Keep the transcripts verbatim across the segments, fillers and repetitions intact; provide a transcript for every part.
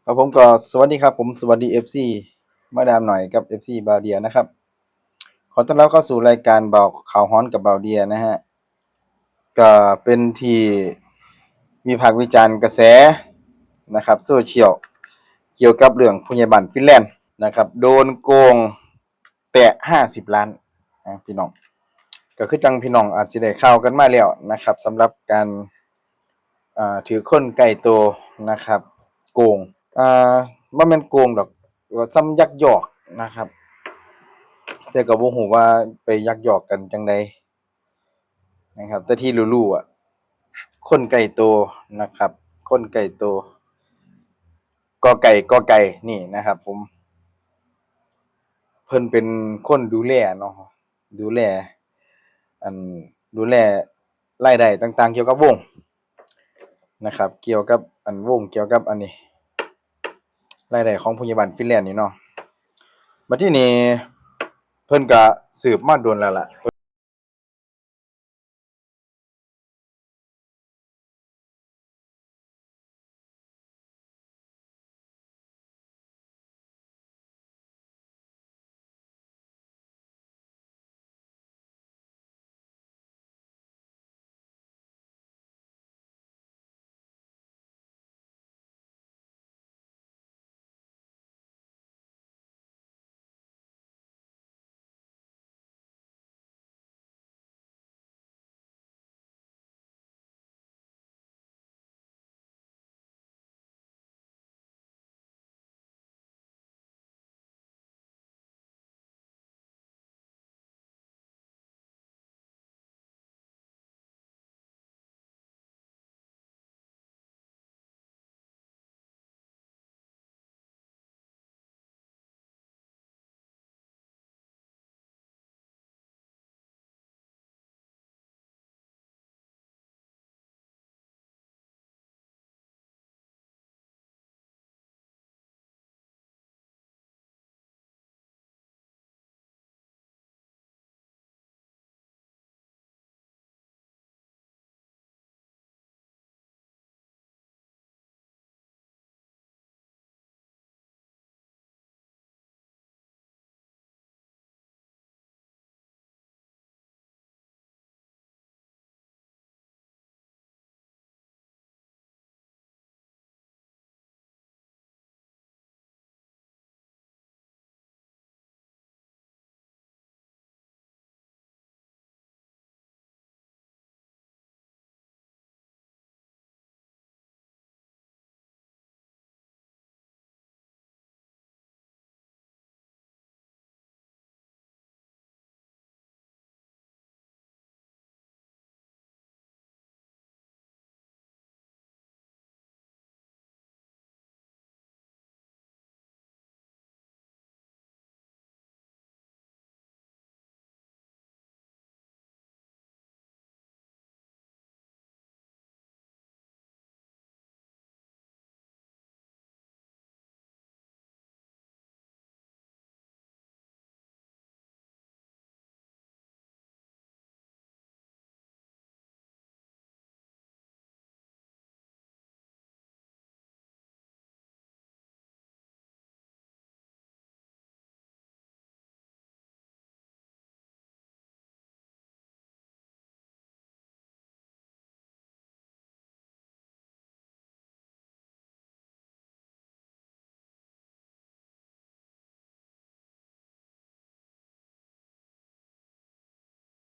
ครับผม ก็สวัสดีครับผม สวัสดี เอฟซี มาดามหน่อยกับ เอฟซี บ่าวเดียนะครับ ขอต้อนรับเข้าสู่รายการบ่าวข่าวฮ้อนกับบ่าวเดียนะฮะ ก็เป็นที่วิพากษ์วิจารณ์กระแสนะครับ โซเชียล เกี่ยวกับเรื่องผู้ใหญ่บ้านฟินแลนด์นะครับ โดนโกงแตะ ห้าสิบล้านนะพี่น้อง ก็คือจั่งพี่น้องอาจสิได้ข่าวกันมาแล้วนะครับ สำหรับการ อ่า ถือคนใกล้ตัวนะครับ โกง อ่า บ่แม่นโกงดอก ว่าส่ำยักยอกนะครับ แต่ก็บ่ฮู้ว่าไปยักยอกกันจั่งใดนะครับ แต่ที่รู้ๆอะ คนใกล้ตัวนะครับ คนใกล้ตัว กอไก่ กอไก่ นี่นะครับผม เพิ่นเป็นคนดูแลเนาะ ดูแล อัน ดูแลรายได้ต่างๆ เกี่ยวกับวงนะครับ เกี่ยวกับอันวง เกี่ยวกับอันนี้ รายได้ของผู้ใหญ่บ้านฟินแลนด์นี่เนาะ บัดทีนี้เพิ่นก็สืบมาโดนแล้วล่ะ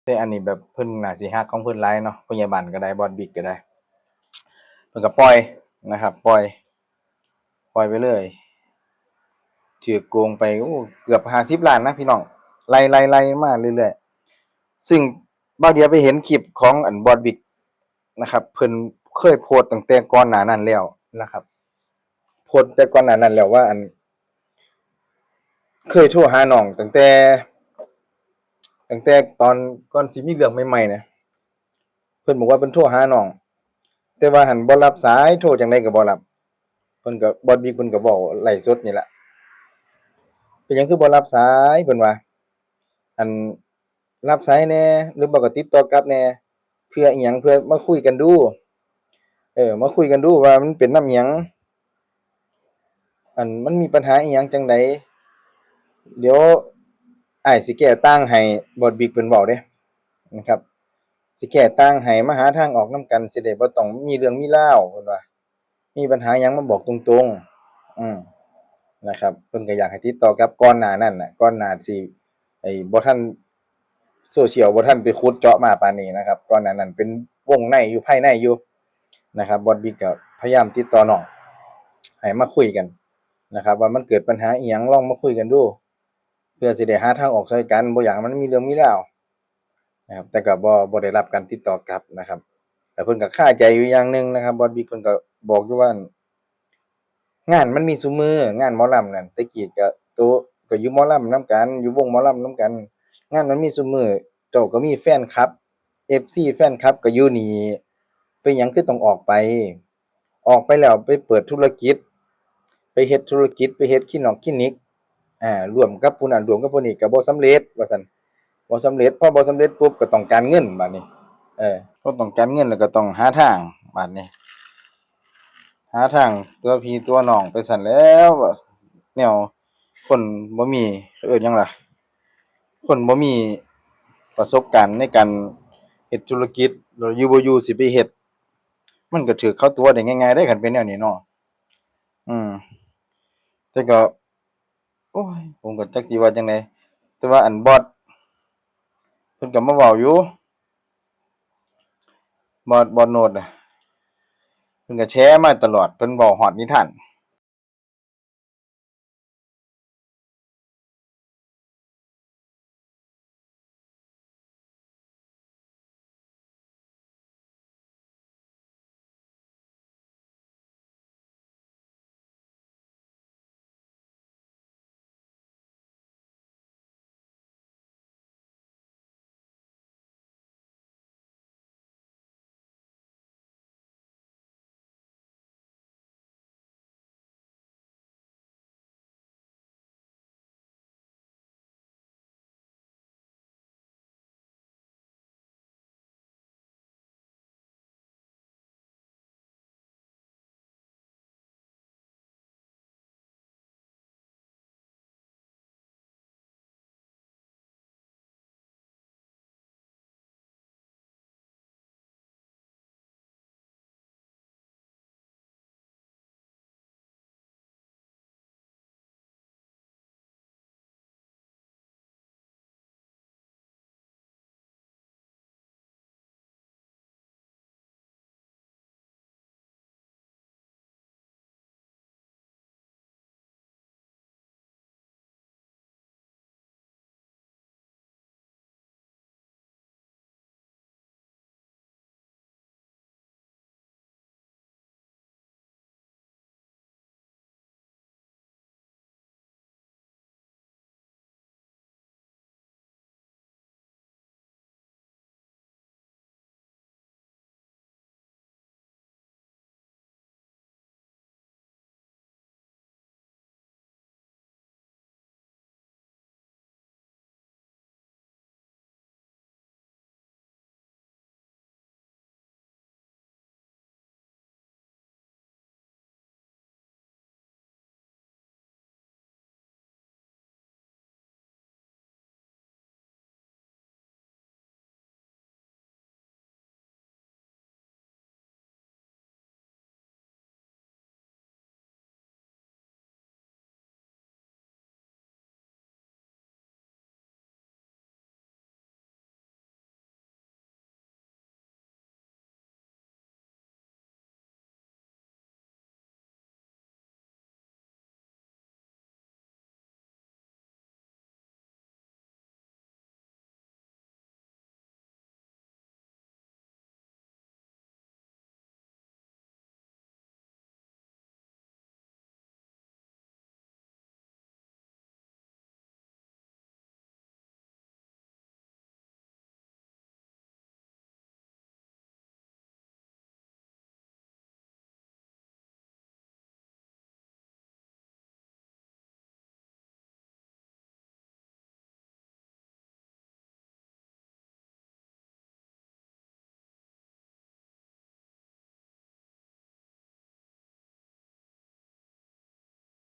แต่อันนี้แบบเพิ่นน่าสิฮักของเพิ่นหลายเนาะ ผู้ใหญ่บ้านก็ได้ บอสบิ๊กก็ได้ เพิ่นก็ปล่อยนะครับ ปล่อย ปล่อยไปเลย ถืกโกงไป โอ้ เกือบห้าสิบล้านนะพี่น้อง ไล่ ไล่ ไล่มาเรื่อยๆ ซึ่งบ่าวเดียไปเห็นคลิปของอันบอสบิ๊กนะครับ เพิ่นเคยโพสต์ตั้งแต่ก่อนหน้านั้นแล้วนะครับ โพสต์แต่ก่อนหน้านั้นแล้วว่าอัน เคยโทรหาน้องตั้งแต่ ตั้งแต่ตอนก่อนสิมีเรื่องใหม่ๆนะ เพิ่นบอกว่าเพิ่นโทรหาน้อง แต่ว่าหั้นบ่รับสาย โทรจั่งใดก็บ่รับ เพิ่นก็ บอสบิ๊กเพิ่นก็เว้าไลฟ์สดนี่ล่ะ เป็นหยังคือบ่รับสาย เพิ่นว่า อัน รับสายแหน่ หรือบ่ก็ติดต่อกลับแหน่ เพื่ออิหยัง เพื่อมาคุยกันดู เออ มาคุยกันดูว่ามันเป็นนำหยัง อันมันมีปัญหาอีหยังจั่งใด เดี๋ยวอ้ายสิแก้ต่างให้ บอสบิ๊กเพิ่นเว้าเด้นะครับ สิแก้ต่างให้ มาหาทางออกนำกัน สิได้บ่ต้องมีเรื่องมีราว เพิ่นว่า มีปัญหาหยังมาบอกตรงๆ อืม นะครับ เพิ่นก็อยากให้ติดต่อกลับ ก่อนหน้านั้นน่ะ ก่อนหน้าสิ ไอ้ บ่ทัน โซเชียลบ่ทันไปขุดเจาะมาปานนี้นะครับ ก่อนหน้านั้นเป็นวงในอยู่ ภายในอยู่นะครับ บอสบิ๊กก็พยายามติดต่อน้อง ให้มาคุยกันนะครับ ว่ามันเกิดปัญหาอีหยัง ลองมาคุยกันดู เพื่อสิได้หาทางออกช่วยกัน บ่อยากให้มันมีเรื่องมีราวนะครับ แต่ก็บ่ บ่ได้รับการติดต่อกลับนะครับ แต่เพิ่นก็คาใจอยู่อย่างหนึ่งนะครับ บอสบิ๊กเพิ่นก็บอกอยู่ว่า งานมันมีซุมื้อ งานหมอลำนั่น แต่กี้ก็โต ก็อยู่หมอลำนำกัน อยู่วงหมอลำนำกัน งานมันมีซุมื้อ เจ้าก็มีแฟนคลับ เอฟซี แฟนคลับก็อยู่นี่ เป็นหยังคือต้องออกไป ออกไปแล้วไปเปิดธุรกิจ ไปเฮ็ดธุรกิจ ไปเฮ็ดคลินอกคลินิก อ่า ร่วมกับผู้นั้น ร่วมกับผู้นี้ก็บ่สำเร็จ ว่าซั่น บ่สำเร็จ พอบ่สำเร็จปุ๊บก็ต้องการเงินบาดนี้ เออ พอต้องการเงินแล้วก็ต้องหาทางบาดนี้ หาทางตัวพี่ตัวน้องไปซั่นแหล้ว แนวคนบ่มี เขาเอิ้นหยังล่ะ คนบ่มีประสบการณ์ในการเฮ็ดธุรกิจ แล้วอยู่บ่อยู่สิไปเฮ็ด มันก็ถืกเขาตั๋วได้ง่ายๆเด้ คันเป็นแนวนี้เนาะ อืม แต่ก็ โอ้ย ผมก็จักสิว่าจั่งใด แต่ว่าอันบอส เพิ่นก็มาเว้าอยู่ บอส บอสโนดน่ะ เพิ่นก็แชร์มาตลอด เพิ่นเว้าฮอดนิทาน